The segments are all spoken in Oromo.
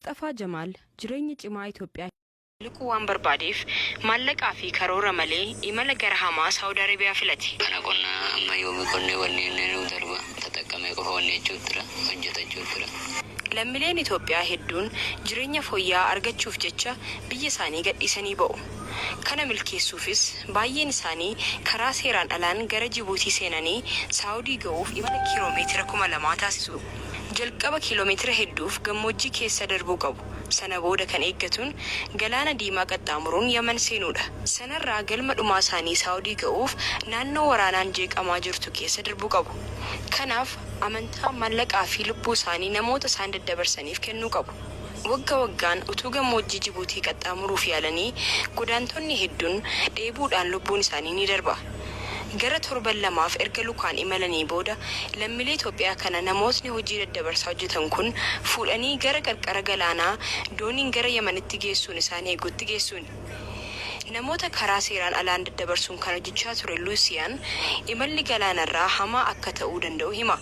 Musxafaa Jamaal jireenya cimaa Itoophiyaa miliquu waan barbaadeef maallaqaa fi karoora malee imala gara hamaa Saawud Arabiyaa filate. Kana qonna amma yoomi qonnee wanni inni nuu darba tataqqamee qofa wanni jechuu tura hojjetachuu tura. Lammileen Itoophiyaa hedduun jireenya fooyya'aa argachuuf jecha biyya isaanii gadhiisanii ba'u. Kana milkeessuufis baayyeen isaanii karaa seeraan alaan gara Jibuutii seenanii Saawudii ga'uuf imala kiiloomeetira 2000 taasisu. Jalqaba kiiloomeetira hedduuf gammoojjii keessa darbuu qabu. Sana booda kan eeggatuun Galaana Diimaa qaxxaamuruun Yaman seenuudha. Sanarraa galma dhumaa isaanii Saawudii ga'uuf naannoo waraanaan jeeqamaa jirtu keessa darbuu qabu. Kanaaf amantaa, maallaqaa fi lubbuu isaanii namoota isaan daddabarsaniif kennuu qabu. Wagga waggaan utuu gammoojjii Jibuutii qaxxaamuruuf yaalanii godaantonni hedduun dheebuudhaan lubbuun isaanii ni darba. Gara torban lamaaf erga lukaan imalanii booda lammilee Itoophiyaa kana namootni hojii daddabarsaa hojjetan kun fuudhanii gara qarqara galaanaa dooniin gara Yamanitti geessuun isaan eegutti geessuuni. Namoota karaa seeraan alaan daddabarsuun kan hojjechaa ture Luusiyaan imalli galaanarraa hamaa akka ta'uu danda'u hima.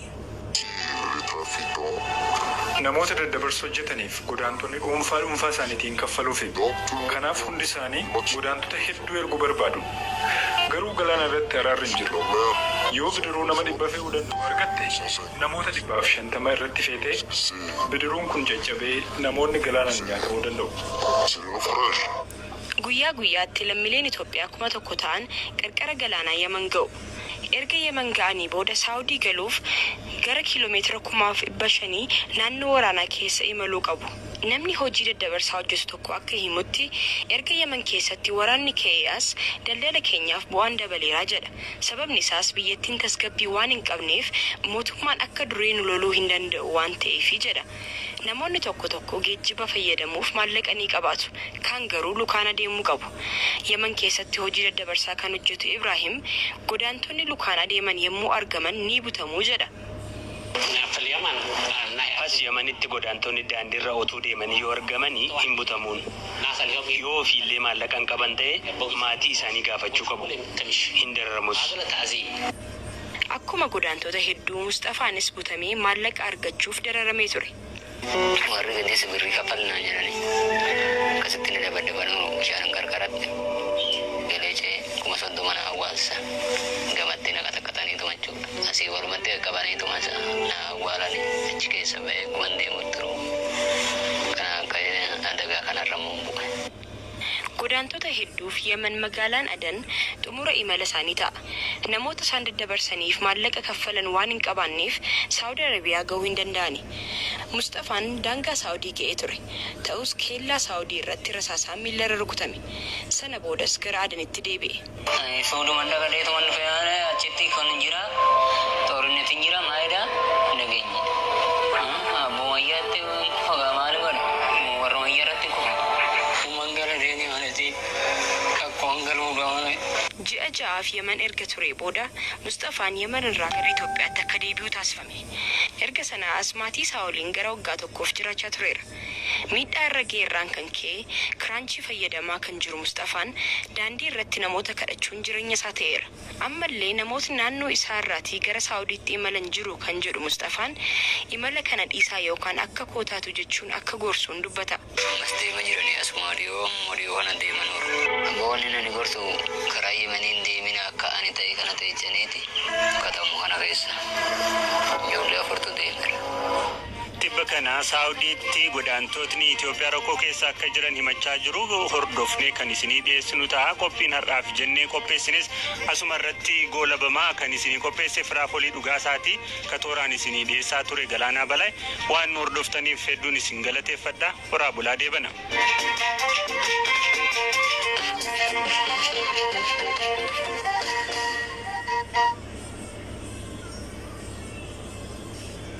Namoota daddabarsa hojjetaniif godaantonni dhuunfaa dhuunfaa isaaniitiin kaffaluufi. Kanaaf hundi isaanii godaantota hedduu erguu barbaadu. Garuu galaana irratti araarri hin jiru. Yoo bidiruu nama 100 fe'uu danda'u argatte, namoota 150 irratti feetee bidiruun kun caccabee namoonni galaanaan nyaatamuu danda'u. Guyyaa guyyaatti lammileen Itoophiyaa 1000 ta'an qarqara galaanaa Yaman ga'u. Erga Yaman ga'anii booda Saawudii galuuf gara kiiloomeetira 5,500 naannoo waraanaa keessa imaluu qabu. Namni hojii daddabarsaa hojjetu tokko akka himutti, erga Yaman keessatti waraanni ka'ee as daldala keenyaaf bu'aan dabaleera jedha. Sababni isaas biyyattiin tasgabbii waan hin qabneef mootummaan akka durii nu loluu hin danda'u waan ta'eefi jedha. Namoonni tokko tokko geejjiba fayyadamuuf maallaqa ni qabaatu, kaan garuu lukaan adeemuu qabu. Yaman keessatti hojii daddabarsaa kan hojjetu Ibraahim, godaantonni lukaan adeeman yommuu argaman ni butamu jedha. As Yamanitti godaantonni daandiirra otuu deemanii yoo argamani hin butamuun. Yoo ofiillee maallaqa hin qaban ta'e maatii isaanii gaafachuu qabu. Hin dararamus. Akkuma godaantota hedduu Musxafaanis butamee maallaqa argachuuf dararamee ture. Warri gadis birrii kaffali naan jedhanii akkasitti na dabadabanuu bishaan qarqaratti galee ce'ee 30,000 na awwaalsisan. Gamatti na qaxaqaxaniituma jechuudha. Asii walumatti qaqqabaniituma na awwaalanii achi keessa ba'ee akkuman deemutti jiru kana akka adagaa kanarra immoo bu'e. Godaantota hedduuf Yaman magaalaan Adan xumura imala isaanii ta'a. Namoota isaan daddabarsaniif maallaqa kaffalan waan hin qabaanneef Saawud Arabiyaa gahuu hin danda'ani. Musxafaan daangaa Saawudii ga'ee ture. Ta'us keellaa Saawudii irratti rasaasaan miillarra rukutame. Sana boodas gara Adanitti deebi'e. Suuduman dhaqadheetuman dhufe achitti kun jira xoorinnetin jira maalidha nageenye. Abbumayyaatti kufa maal godha warrumayyaa irratti kufa. Kuman gara deemee malati akkuman galuu gaama. Ji'a ja'aaf Yaman erga turee booda Musxafaan Yaman irraa gara Itoophiyaatti akka deebi'u taasifame. Erga sanaa as maatii isaa waliin gara waggaa tokkoof jiraachaa tureera. Miidhaa irra ga'e irraan kan ka'e kiraanchii fayyadamaa kan jiru Musxafaan daandii irratti namoota kadhachuun jireenya isaa ta'eera. Ammallee namootni naannoo isaa irraatii gara Saawudiitti imalan jiru kan jedhu Musxafaan, imala kana dhiisaa yookaan akka koo taatu jechuun akka gorsuun dubbata. Ammas deema jirani asuma dhiyoo amma dhiyoo kana deemanuru. Aboo wannin ani gorsu karaa yemanii hin deemina akka ani ta'e kana teechaniiti katamu kana keessa ijoollee afurtu deemera. Tibba kana Saawudiitti godaantotni Itoophiyaa rakkoo keessa akka jiran himachaa jiru. Hordofnee kan isinii dhiyeessinu ta'a. Qophiin har'aaf jennee qopheessines asuma irratti goolabama. Kan isinii qopheesse Firaafolii Dhugaasaati. Ka tooraan isinii dhiyeessaa ture Galaanaa Balaay. Waan nu hordoftaniif hedduun isin galateeffadha. Horaa bulaa deebana.